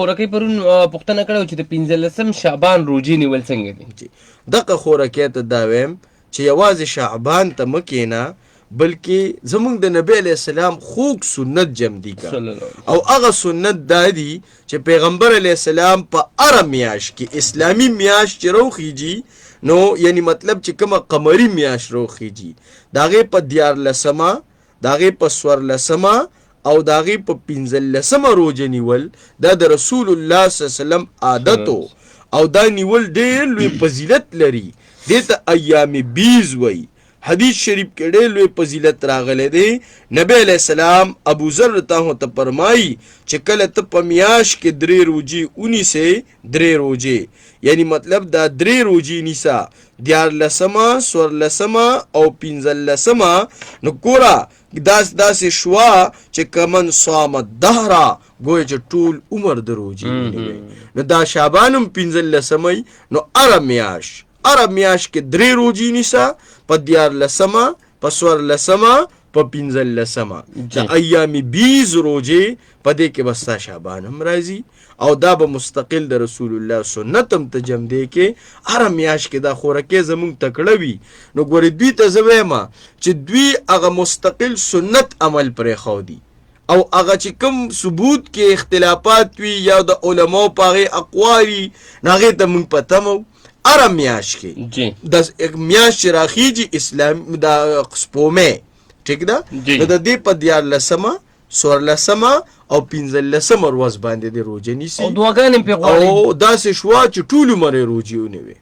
خورکۍ پرون پوښتنه کړې وه چې د پنځلسم شعبان روژې نیول څنګه دي؟ جی دغه خورکۍ ته دا وایم چې یوازې شعبان ته مه کښېنه، بلکې زمونږ د نبی علیه السلام خوږ سنت جم دي که، او هغه سنت دا دي چې پیغمبر علیه السلام په هره میاشت کې، اسلامي میاشت چې راوخیږي، نو یعنی مطلب چې کومه قمري میاشت راوخیږي، د هغې په دیارلسمه، د هغې په څوارلسمه او د هغې په پنځلسمه روژه نیول دا د رسول الله صلی الله علیه وسلم عادت او دا نیول ډېر لوی فضیلت لري. دې ته ایام بیض وایي. حدیث شریف کې ډېر لوی فضیلت راغلی دی. نبی علیه السلام ابو ذر رضی ته فرمایي چې کله ته په میاشت کې درې روژې ونیسې، درې روژې یعنی مطلب دا درې روژې نیسه، دیارلسمه، څوارلسمه او پنځلسمه، نو ګوره داسې شوه چې کمن صام الدهر، ګویا چې ټول عمر د روژې ونیوي. نو دا شعبان هم پنځلسمه، نو هره میاشت کې درې روژې نیسه، په دیارلسمه، په څوارلسمه، په پنځلسمه، د ایام بیض روژې، په دې کې به ستا شعبان هم راځي او دا به مستقل د رسول الله سنت هم ته جم دی کې هره میاشت کې دا خورکې زمونږ تکړه وي. نو ګورې دوی ته زه وایم چې دوی هغه مستقل سنت عمل پرېښودي او هغه چې کوم ثبوت کې اختلافات وي یا د علماو په هغې اقوال وي، نو هغې ته مونږ په تمه وو. هره میاشت کې د میاشت چې راخیږي اسلام د سپومې، ټیک ده، نو د دې په دیارلسمه، څوارلسمه او پنځلسمه ورځ باندې د روژه نیسي او دعاګانې پرې غواړي او داسې شوه چې ټول عمر یې روژې ونیوې.